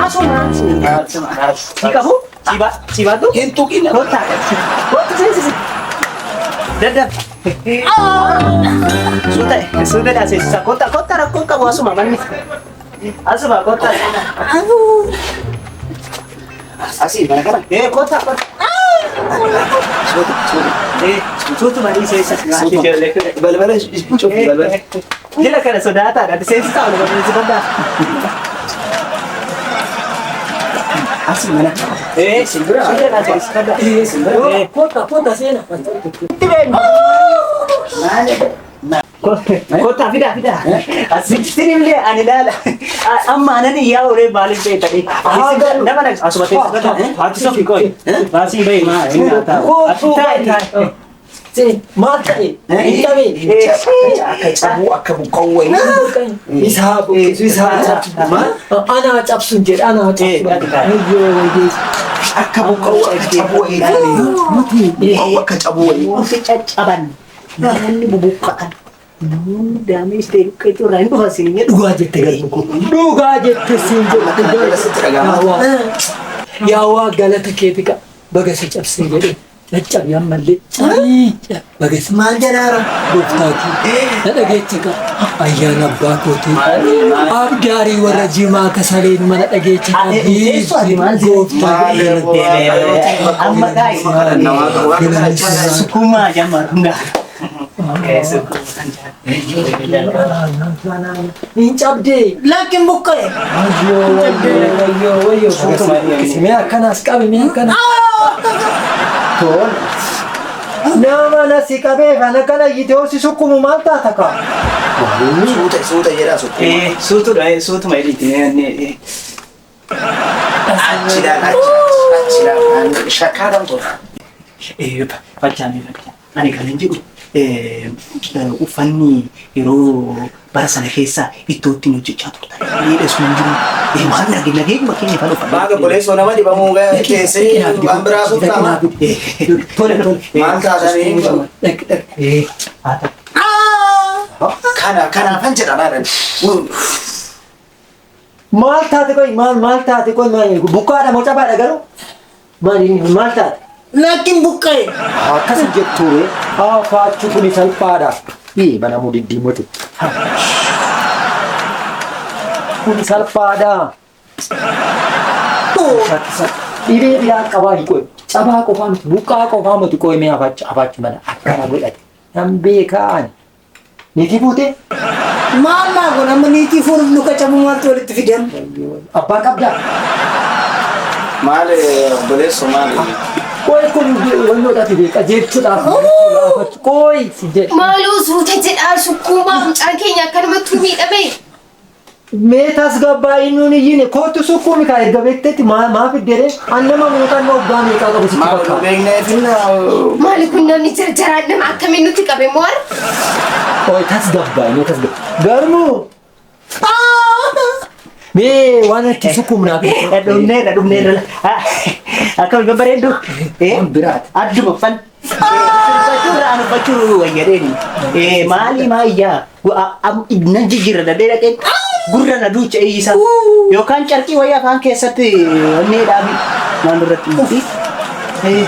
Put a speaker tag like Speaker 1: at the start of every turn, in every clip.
Speaker 1: Asuma. Si qabu? Si baatu?
Speaker 2: Hin tuqina.
Speaker 1: Kottaa. Kottu seensisi. Daddaf. Suuta suuta seensisa. Kottaa kottaa rakkoon qabu asuma manni. Asuma kottaa.
Speaker 2: Asii mana kana.
Speaker 1: Kottaa kottaa.
Speaker 2: Suuta suuta.
Speaker 1: Suutuma ni seensisa.
Speaker 2: Balbala cufi balbala.
Speaker 1: Jila kana sodaataadha. Seensisaa ol barreessifadhaa.
Speaker 2: Asii mana. Simbira.
Speaker 1: Suuta seensifadhaa.
Speaker 2: Simbira.
Speaker 3: Kottaa kottaa seena.
Speaker 2: Maali?
Speaker 1: Kottaa fidaa fidaa. Sinillee ani ilaala. Amma anan iyyaa olee maaliif beektanii? Nama na asuma teessifadhaa. Haati sofi qoy. Baasii bahi maa inni haa taa'u. Taa'i taa'i.
Speaker 3: Maal ta'e? Hin qabee.
Speaker 2: Akka cabuu akka buqqa'uu wayii.
Speaker 3: Isaa buqqisu isaa cabsu. Anaa cabsuun jedhe anaa cabsu. Wayyoo wayyoo.
Speaker 2: Akka buqqa'uu akka cabuu wayii. Buqqa'uu akka cabuu wayii.
Speaker 1: Namoonni caccaban. Namoonni bubuqqa'an. Namoonni daamees ta'e luqqeetu irraa hin dhufan siin jedhu.
Speaker 3: Dhugaa jette galma koo. Dhugaa jette siin
Speaker 2: Amma kana jala sitti dhaga'ama.
Speaker 3: jedhe. Yaa waa galata keeti qaba. Baga si cabsee jedhe. Caccabi ammallee. Cabii. Baga si
Speaker 4: Maal jedhaara?
Speaker 3: gooftaa kee. Na dhageetti qaba. Ayyaana abbaa kootii. Abdaarii warra jimaa kasaleen mana dhageetti qaba. Gooftaa
Speaker 1: Amma taa'i. Sukkumaa jamma hundaa.
Speaker 3: Hin cabdee.
Speaker 4: Lakkin buqqa'e.
Speaker 3: Wayyoo wayyoo wayyoo wayyoo. Mee akkanaas qabi mee akkana.
Speaker 4: Tol. Nama na si qabee kana kana yitee si sukkumu maal taata kaa?
Speaker 2: Suuta suuta jedhaa suuta.
Speaker 1: Suutudha suutuma jedhiiti.
Speaker 2: Achi ilaala achi achi ilaala. Shakkaadhaan tola.
Speaker 1: Fachaame fachaa. Ani kan hin jedhu uffanni yeroo bara sana keessa ittoo ittiin hojjechaa turtan. Miidhagsuun hin jiru. Waan nageenya keenya fan uffannaa.
Speaker 2: Baga boleessoo nama dhibamuu teessee waan biraa suutaa.
Speaker 1: Tole tole.
Speaker 2: Maal taatanii? Kana kanaafan jedha laala.
Speaker 4: Maal taate qoy maal maal taate qoy maal buqqaadha moo cabaadha garuu? Maal inni maal taate?
Speaker 5: Lakkin buqqa'e.
Speaker 4: Akkas jettu haa faachuu kuni salphaadha. Ii banamuu diddiimote. Kuni salphaadha. Dhibee biraa qabaa hin qoy. Cabaa qofaa miti buqqaa qofaa miti qoy mee afaachu afaachu mana akkana godhate. Nan beekaa ani. Niitii fuutee?
Speaker 5: Maal naa kun amma niitii fuudhuuf luka cabuu maaltu walitti fidan?
Speaker 4: Abbaa qabdaa?
Speaker 2: Maal obboleessoo maal?
Speaker 4: Qoy kun wannoodhaaf qajeelchuudhaaf. Qoy si jedhe.
Speaker 6: Maaloo suuta jedhaa sukkuumaa mucaan keenya akkanumatti miidhame.
Speaker 4: Mee tasgabbaa'ii nuun iyyine kootu sukkuumi kaa erga beektetti maaf iddere an nama muuxannoo waggaa meeqaa qabu sitti
Speaker 2: Maal
Speaker 4: fakkaata.
Speaker 2: beekneef
Speaker 6: Maali kun namni jarjaraan nama akkamiin nutti qabe moo har'a?
Speaker 4: Qoy tasgabbaa'ii mee tasgabbaa'ii. Garmuu. Mee waan itti sukkuumnaaf.
Speaker 1: Dhumneerra dhumneerra. Akkam babbareeddu.
Speaker 4: Waan biraati.
Speaker 1: Adduma uffan. Sirbachuu irraa uffachuu wayyadeeni. Maali maayyaa nan jijjiirra dadhee dhaqeen gurra na duucha iyyisa. Yookaan carqii wayyaa afaan keessatti onnee dhaabi naannoo irratti muti.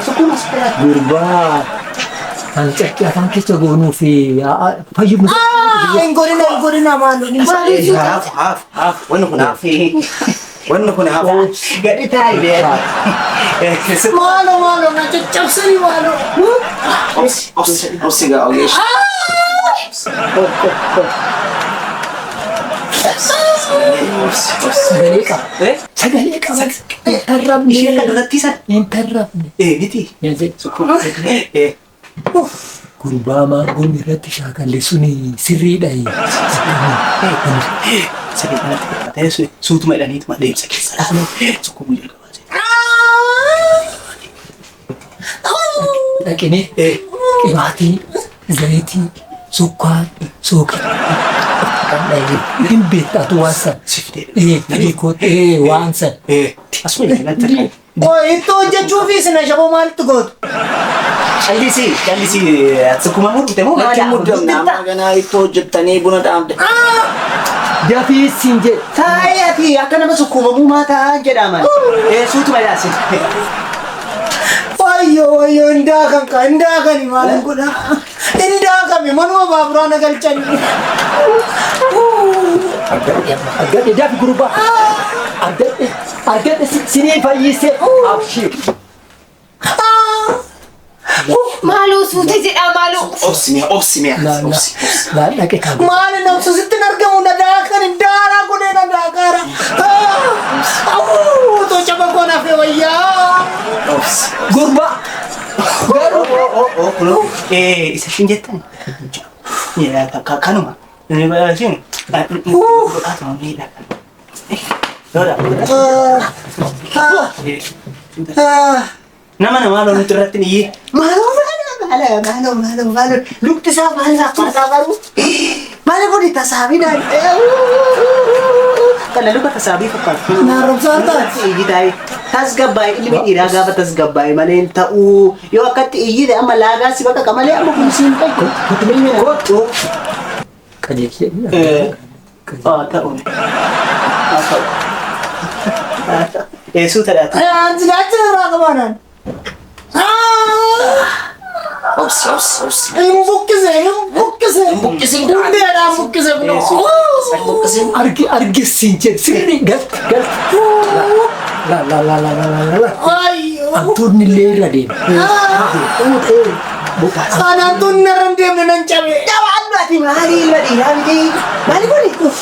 Speaker 1: Sukkuuma sukkuuma.
Speaker 4: Gurbaa.
Speaker 3: Kan carqii afaan keessa goonuu fi fayyummaa.
Speaker 5: Hin godhina hin godhina maaloo.
Speaker 6: Maaloo suuta
Speaker 2: Haaf haaf haaf wanni kun haaf. Wanni kun haaf.
Speaker 1: Gadi taa'i.
Speaker 5: Maaloo maaloo na caccabsanii maaloo.
Speaker 2: Obsi obsi obsi gaa ogeessi.
Speaker 3: Sagalee qaba. Sagalee qaba. Hin tarrafne.
Speaker 1: Ishee kan duratti san.
Speaker 3: Hin tarrafne.
Speaker 1: Miti.
Speaker 3: Gurbaa maangoon irratti shaakalle suni sirriidha.
Speaker 1: Sadii kanatti godhatee suutuma jedhaniituma deemsa keessa laaluu sukkuumuu jalqabaa.
Speaker 3: Dhaqinee qibaatii, zayitii, sukkaara, sookii. Hin beektaatu waan san. Fidee kootu waan san.
Speaker 1: Asuma jedhanii
Speaker 5: Qoy ittoo hojjechuufi isin ashaboo maalitti gootu?
Speaker 1: Callisii callisii sukkuma murte moo
Speaker 2: Natti muddamna amma ganaa ittoo hojjettanii buna dhaabde.
Speaker 3: Dafii siin jedhe.
Speaker 1: Taa'ee ati akka nama sukkuumamuu maa taa'aa jedhaman. Suutuma yaase.
Speaker 5: Wayyoo wayyoo hin daakan ka hin daakani maal godha hin daakame manuma baaburaa na galchani.
Speaker 3: Argadhe dafi gurbaa. Argadhe argadhe sinii fayyisee abshir.
Speaker 6: Maaloo suuta jedhaa maaloo.
Speaker 2: Obsi mi'a obsi mi'a obsi.
Speaker 3: Laal dhaqe kan.
Speaker 5: Maali nafsu sitti hin argamu na daakani daaraa godhee na daakaara. Otoo caba koo nafe wayyaa.
Speaker 2: Obsi.
Speaker 3: Gurbaa. Garuu.
Speaker 1: Isa shin jettan. Kanuma. Isin. Nama namaa loon nuti irratti ni maaloo maaloo maaloo maaloo maaloo lukti isaa maal akkaataa qabu maal kun tasaabiidhaan kana luka tasaabii fakkaatu.
Speaker 5: Naaromsaan taate.
Speaker 1: Iyyi taa'e tasgabbaa'e ilmi dhiiraa gaafa tasgabbaa'e malee hin ta'uu yoo akkatti iyyite amma laagaa si bakka malee amma kun siin ta'u. Ilmi namaa.
Speaker 3: Qajeelchee.
Speaker 1: Ta'u. Ta'u. Suuta dhaata.
Speaker 5: Ansilaachina irraa qabaanaan.
Speaker 2: Obsi obsi obsi.
Speaker 5: Hin buqqise hin buqqise.
Speaker 2: Hin buqqisin.
Speaker 5: Hundeedhaan buqqise.
Speaker 2: Hin buqqisin.
Speaker 3: Argi argi siin jedhe sirrii galti galti. La la la la la la la.
Speaker 5: Wayyoo.
Speaker 3: Antuunni illee irra deema.
Speaker 5: Anaan tun narra hin deemne nan cabe.
Speaker 1: Jabaadhu ati maali ilma dhiiraa miti maali kuni maali kuni.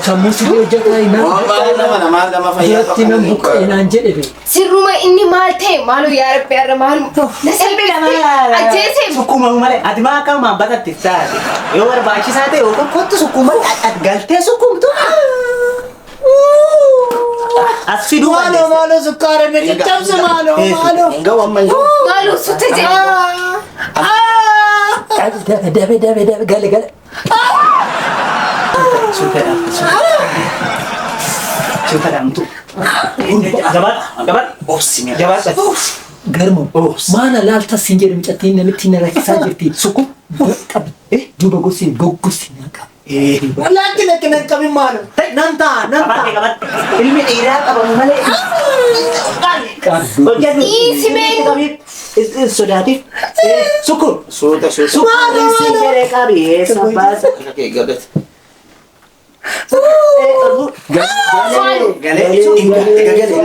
Speaker 3: Sammuu sirrii hojjetaa hin
Speaker 2: Maal nama namaa nama fayyaa
Speaker 3: Duratti nan buqqa'e naan jedhe bee.
Speaker 6: Sirruma inni maal ta'e maaloo yaa rabbi har'a maal na salphiste ajjeese.
Speaker 1: Sukkuumamu malee ati maa akka maan batatte taate yoo barbaachisaa ta'e yookaan kottu sukkuuma ati galtee sukkuumtu. As fiduu
Speaker 5: Maaloo maaloo sukkaara na caccabse maaloo maaloo.
Speaker 2: Hin ga'u amma hin ga'u.
Speaker 6: Maaloo suuta jedhaa.
Speaker 3: Dabe dabe dabe gale gale.
Speaker 1: Suuta dhaamtu. Gabaadha gabaadha.
Speaker 2: Obsi mi'a.
Speaker 1: Jabaadha.
Speaker 3: Garmu maana laalta siin jedhe mucattiin namitti na rakkisaa jirti.
Speaker 1: Sukkuum.
Speaker 3: Qabi. Duuba gosi goggosi na qabi.
Speaker 5: Lakki lakki nan qabin maaloo. Nan ta'a nan
Speaker 1: Qabadhe
Speaker 5: ta'a.
Speaker 1: qabadhe. Ilmi dhiiraa qabamu malee. Hojjedhu.
Speaker 6: Dhiisi mee.
Speaker 1: Sodaatiif. Sukkuum.
Speaker 2: Suuta suuta.
Speaker 1: Sukkuum siin jedhee qabi eessa baasa.
Speaker 2: Akka eeggatu.
Speaker 6: Maaloo.
Speaker 2: Galee galee.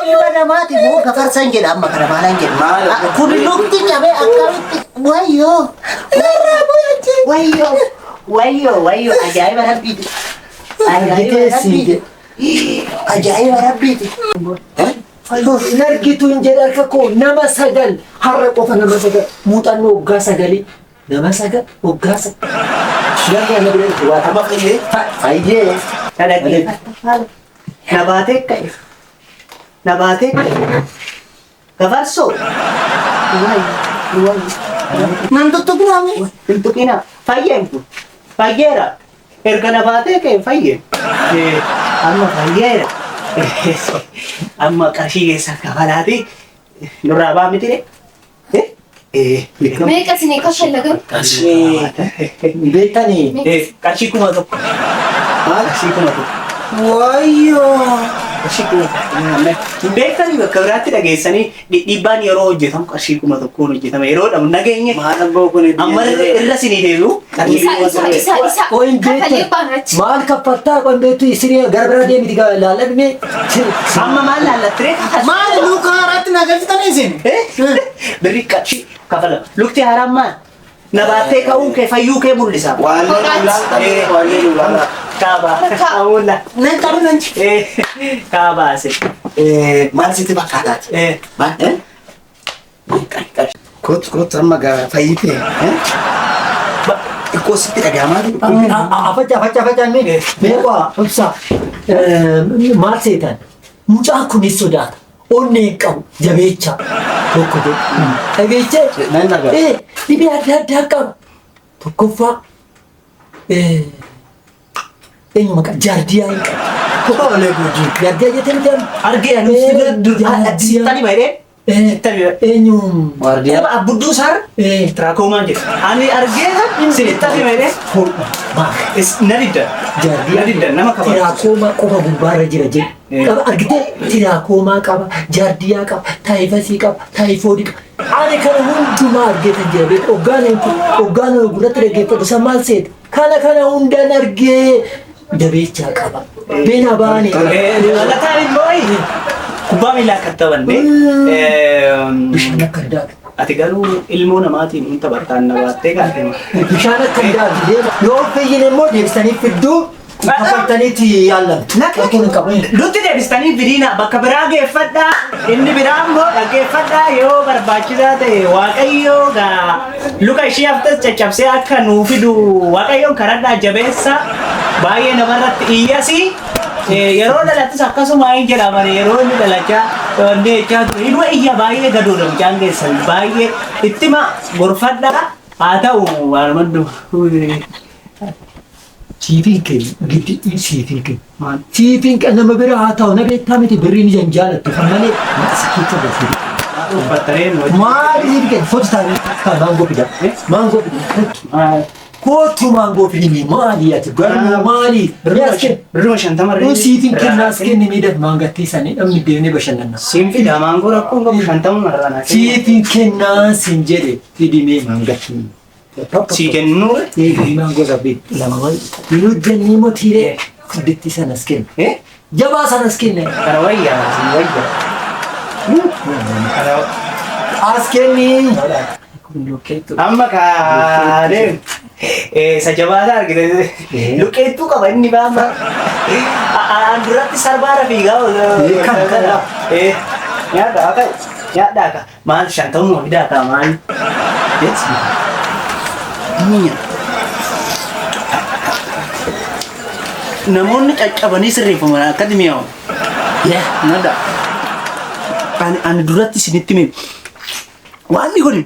Speaker 1: Ilma namaati moo gafarsan jedha amma kana maalan jedha.
Speaker 2: Maal?
Speaker 1: Kun lukti cabee akkamitti wayyoo. Wayyoo. Wayyoo wayyoo ajaa'iba rabbiiti. Ajaa'iba rabbiiti. Ajaa'iba rabbiiti.
Speaker 3: Hin argitu hin jedhe harka koo nama sagal har'a qofa nama sagal muuxannoo waggaa sagalii nama sagal waggaa sagal. Garuu ana bira itti waa
Speaker 2: Amma fayyee.
Speaker 3: fayyee.
Speaker 1: Na dhaggeeffadhu. Na baatee ka'e. Na baatee ka'e. Gafarsoo. Wayyoo wayyoo.
Speaker 5: Nan tuttuqnaame.
Speaker 1: Hin tuqinaa. Fayyeen kun. Fayyeera. Erga na baatee ka'e fayyeen. Amma fayyeera. Amma qarshii keessaa kafalaati. Nurraa baa miti de.
Speaker 6: Meeqa isinii kafalla garuu?
Speaker 2: Qarshii.
Speaker 4: Beektanii.
Speaker 1: Qarshii 1000. Qarshii 1000.
Speaker 5: Wayyoo.
Speaker 1: Qarshii 1000. Hin beektanii bakka biraatti dhageessanii dhiibbaan yeroo hojjetamu qarshii 1000 hojjetama. Yeroo dhabu nageenye.
Speaker 2: Maal abboo kun
Speaker 1: Amma irra sinii deebi'u. Qarshii
Speaker 6: Isa
Speaker 1: kuma
Speaker 6: isa
Speaker 1: tokko.
Speaker 6: isa isa.
Speaker 3: Qoyin
Speaker 6: Kafalee
Speaker 3: beektan
Speaker 6: baanachi.
Speaker 3: maal kaffaltaa qoyin beektu isinii gara biraa deemiti laalladhumee.
Speaker 1: Amma maal laallattire?
Speaker 5: Maali luka haaraatti na galchitanii isin?
Speaker 1: Birri qarshii kafala. Lukti haaraan maal? Na baattee ka'uun kee fayyuu kee mul'isa.
Speaker 2: Waallee lulaa. Waallee lulaa.
Speaker 1: Kaaba. Amulla.
Speaker 5: Nan qabu nan
Speaker 1: Kaabaase.
Speaker 2: Maal sitti fakkaataati? Maal? Kootu kootu amma gaa fayyitee. Xiqqoo sitti dhaga'amaa jiru.
Speaker 3: Afacha afacha afacha mee mee waa ibsa maal seetan mucaan kunis sodaata onnee hin qabu jabeecha tokko jedhu dhageechee
Speaker 2: Nan dhagaa.
Speaker 3: dhibee adda addaa qaba tokkoffaa eenyu maqaa jaardiyaa hin qabu Tole gudii. Jaardiyaa jettee miti amma?
Speaker 1: Argee ani sittani baay'ee. Sittani baay'ee.
Speaker 3: Eenyu?
Speaker 4: Waardiyaa.
Speaker 1: Quba abbudduu isaarra tiraakomaan jedha. Ani argee sittani baay'ee. Na didda. Na didda nama kabaju.
Speaker 3: Tiraakomaa qofa gubbaarra jira jedhe. Qaba argitee tiraakomaa qaba, jaardiyaa qaba, taayifasii qaba, taayifoodii qaba. Ani kana hundumaa argeetan jira beeku. Hoggaan hoggaan gurratti dhaggeeffatu san maal seeta? Kana kana hundan argee jabeechaa qaba. Beena baane.
Speaker 1: Lataan immoo kubbaa miilaa akka taphanne.
Speaker 3: Bishaan akka hin daakne.
Speaker 1: Ati garuu ilmoo namaatiin hin taphattaan na baattee kaate.
Speaker 3: Bishaan akka hin daakne deema. Yoo fayyine immoo deebisanii fidduu kaffaltaniitti yaallamtu. Rakkoon hin qabu.
Speaker 1: Nutti deebistanii firiina bakka biraa geeffadhaa. Inni biraa immoo dhaggeeffadhaa yoo barbaachisaa ta'e Waaqayyoo gaa luka ishee haftes caccabsee akka nuu fidu Waaqayyoon karadhaa jabeessa baay'ee namarratti iyyasi. Yeroo dhalattis akkasuma hin jedhaman yeroo inni dhalachaa wanni jechaa ture inuma iyya baay'ee gadoodha mucaan keessan baay'ee ittima gorfadhaa haa ta'u waanuma hundumaa.
Speaker 3: Siifiin kennu giddi siifiin kennu. Siifiin kennu nama bira haa ta'u na beektaa miti birriin ija hin jaalattu kan malee maqasa keessa galchee.
Speaker 1: Uffattareen wajjin.
Speaker 3: Maali siif kennu fotu taa'ee maangoo fida. Maangoo fida. Kootu maangoo fidini maali ati garuu maali? As kennu.
Speaker 1: Birruma shantama
Speaker 3: Yoo siifiin kenna as kenni miidhag maangattii sanii dhabni deemnee bashannanna.
Speaker 1: Siin fida maangoo rakkoon qabu shantama marraa naa kenna.
Speaker 3: Siifiin kennaa siin jedhe fidimee maangattii.
Speaker 1: Sii kennuu
Speaker 3: Eegni maangoo sabbi lama maal? Hin hojjennee motiilee furditti sanas kenna. Jabaa sanas kenna.
Speaker 1: Kana wayyaa siin wayyaa. Kana
Speaker 3: As kenni.
Speaker 1: Amma kaadeen isa jabaataa argite luqeettuu qaba inni baama. An duratti sarbaara fiigaa.
Speaker 3: Kan kana.
Speaker 1: Nyaadhaa haa ta'u nyaadhaa ka maal shantamuma fidaa ka maal. Namoonni caccabanii sirreeffaman akkatti mi'aawu. Nyaadhaa. Ani duratti isinitti hime. Waaqni kun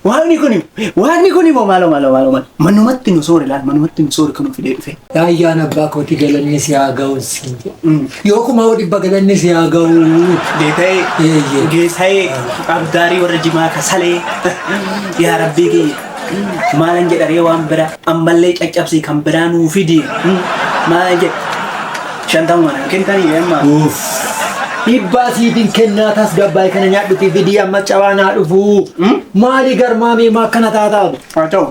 Speaker 1: waaqni kun waaqni kun immoo maaloo maaloo maaloo maaloo manumatti nu soore laal manumatti nu soore kan nu fidee dhufe.
Speaker 3: Ayyaan abbaa kooti galanni si haa ga'u siin jedhe. Yoo kuma hoo dhibba galanni si haa ga'u.
Speaker 1: Geeta'ee
Speaker 3: Eeyyee.
Speaker 1: geessa'ee abdaarii warra jimaa kasalee yaa rabbii kiyya maalan jedharee waan bira ammallee caccabsii kan biraa nuu fidi maalan jedhe shantama mana kentanii amma.
Speaker 3: Uff. Dhibbaa siifin kennaa tas gabbaay kana nyaadhuti fidii amma cabaa naa dhufu. Maali garmaamee maa akkana taataatu?
Speaker 1: Haa ta'u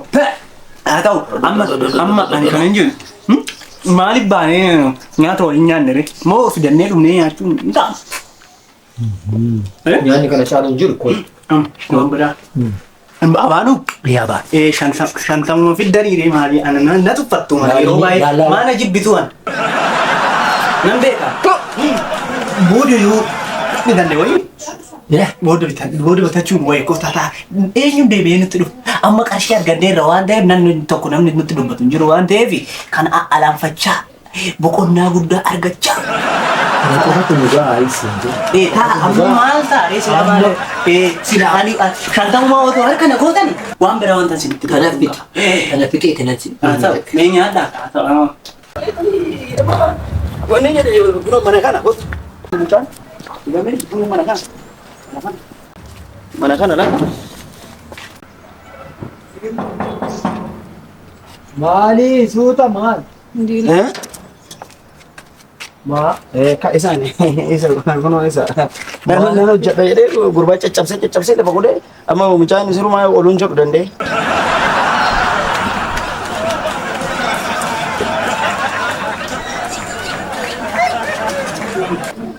Speaker 1: haa ta'u amma amma ani kan hin jiru maaliif baanee nyaata waliin nyaanne ree moo fidannee dhumnee nyaachuun hin ta'amu.
Speaker 4: Nyaanni kana caalu hin jiru kun.
Speaker 1: Waan biraa. Abaanu?
Speaker 3: Yaa baa.
Speaker 1: Shantamuma fiddanii maali ana na tuffattu maali yeroo baay'ee maana jibbitu an. Nan beeka. Booda yoo bitanne wayii booda bitan booda bitachuun wayii koftaa eenyuun deebi'ee nutti dhufu. Amma qarshii arganneerra waan ta'eef namni tokko namni nutti dubbatu hin jiru waan ta'eef kan alaanfachaa boqonnaa guddaa argachaa.
Speaker 4: Kana qofatu nu gahaa siin jedhe.
Speaker 1: Taa amma maal ta'a sila maal sila ani shantamuma otoo harka na gootani waan biraa wanta isinitti
Speaker 4: Kana fixi. Kana fixee kanatti.
Speaker 1: Haa ta'u mee nyaadhaa haa ta'u.
Speaker 2: Wanni jedhe buna mana kana gosa. Mucaan gamee buna mana kana. Mana kana la.
Speaker 3: Maali suuta maal?
Speaker 2: Eh?
Speaker 3: Maa.
Speaker 2: Ka isaan isa kunoo isa. Nan nan hojjedha jedhee gurbaa caccabsee caccabsee lafa godhee amma mucaan sirumaa oluun jedhu danda'e.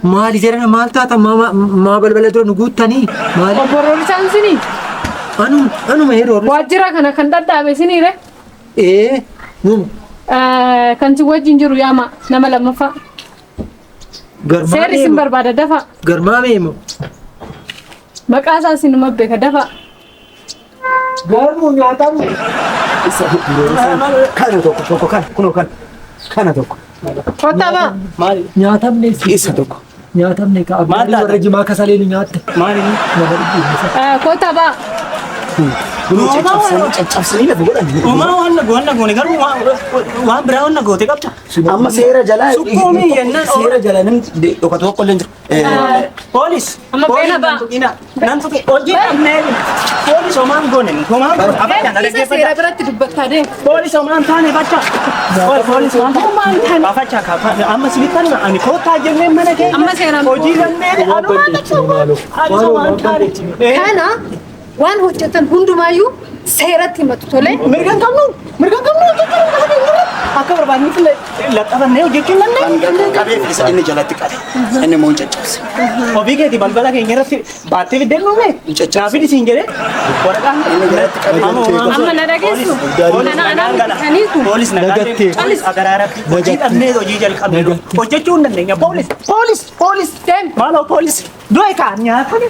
Speaker 3: Maali jedhana maal taata maa balbala dura nu guuttanii? Maali?
Speaker 6: Obbo Roorisaan isinii
Speaker 3: Anuma anuma yeroo.
Speaker 6: waajjira kana kan dhadhaabe isiniire
Speaker 3: Ee numa.
Speaker 6: kan si wajjin jiru yaama nama lammaffaa. Seerri isin barbaada dafa.
Speaker 3: Garmaamee moo?
Speaker 6: Maqaa isaa isinuma beeka dafa.
Speaker 3: Garmuu nyaatamu.
Speaker 2: Kana tokko tokko kana kunoo kana kana tokko.
Speaker 6: Kottaa baa.
Speaker 1: Maali?
Speaker 3: Nyaatamne
Speaker 2: Isa tokko.
Speaker 3: Nyaatamne ka
Speaker 1: Maal
Speaker 3: abdii
Speaker 1: taata?
Speaker 3: warra jimaa kasalee nu nyaatte.
Speaker 1: Maali?
Speaker 3: Nama dhibbi.
Speaker 6: Kottaa baa.
Speaker 2: Kunoo caccabsanii caccabsanii lafa godhan.
Speaker 1: Homaa waan waan goone garuu waan biraa waan goote qabda.
Speaker 2: Amma seera jalaa
Speaker 1: Sukkuumii jennaan
Speaker 2: seera jala namni dhokatu tokko illee hin jiru.
Speaker 1: Poolis.
Speaker 6: Amma
Speaker 1: Poolis
Speaker 6: beena
Speaker 1: nan
Speaker 6: ba'a.
Speaker 1: tuqina. Nan tuqe. Hojii dhabnee. Poolis homaan goone. Homaan goone. Abachaan
Speaker 6: Isa seera
Speaker 1: dhaggeeffadha.
Speaker 6: biratti dubbattaa deemu.
Speaker 1: Poolis homaan taane bacha. Poolis homaan taane. Afacha kafa. Amma sibittan ani koottaa jennee mana keenya.
Speaker 6: Amma seeraan
Speaker 1: Hojii dhabnee. Anumaan Ani homaan taane.
Speaker 6: Kana waan hojjetan hundumaayyuu seeratti himatu tolee.
Speaker 1: Mirga hin qabnu. Mirga hin qabnu hojjechuu hin dandeenyu. Akka barbaadnutti laxxafannee hojjechuu hin dandeenyu.
Speaker 2: Kan qabee isa inni jalatti qabe. Inni immoo hin caccabse.
Speaker 1: Ofii keeti balbala keenya irratti baattee fiddee nuume. Naafin isiin jedhee waraqaan
Speaker 2: Inni jalatti qabe.
Speaker 6: Amma na dhageessu. Kana anaan bitaniitu.
Speaker 1: Poolis nagaan deemu. Poolis agaraarratti. Hojii dhabnee hojii jalqabne. Hojjechuu hin dandeenya. Poolis poolis poolis.
Speaker 6: Deemi.
Speaker 1: Maaloo poolis. Du'e kaan nyaatanii.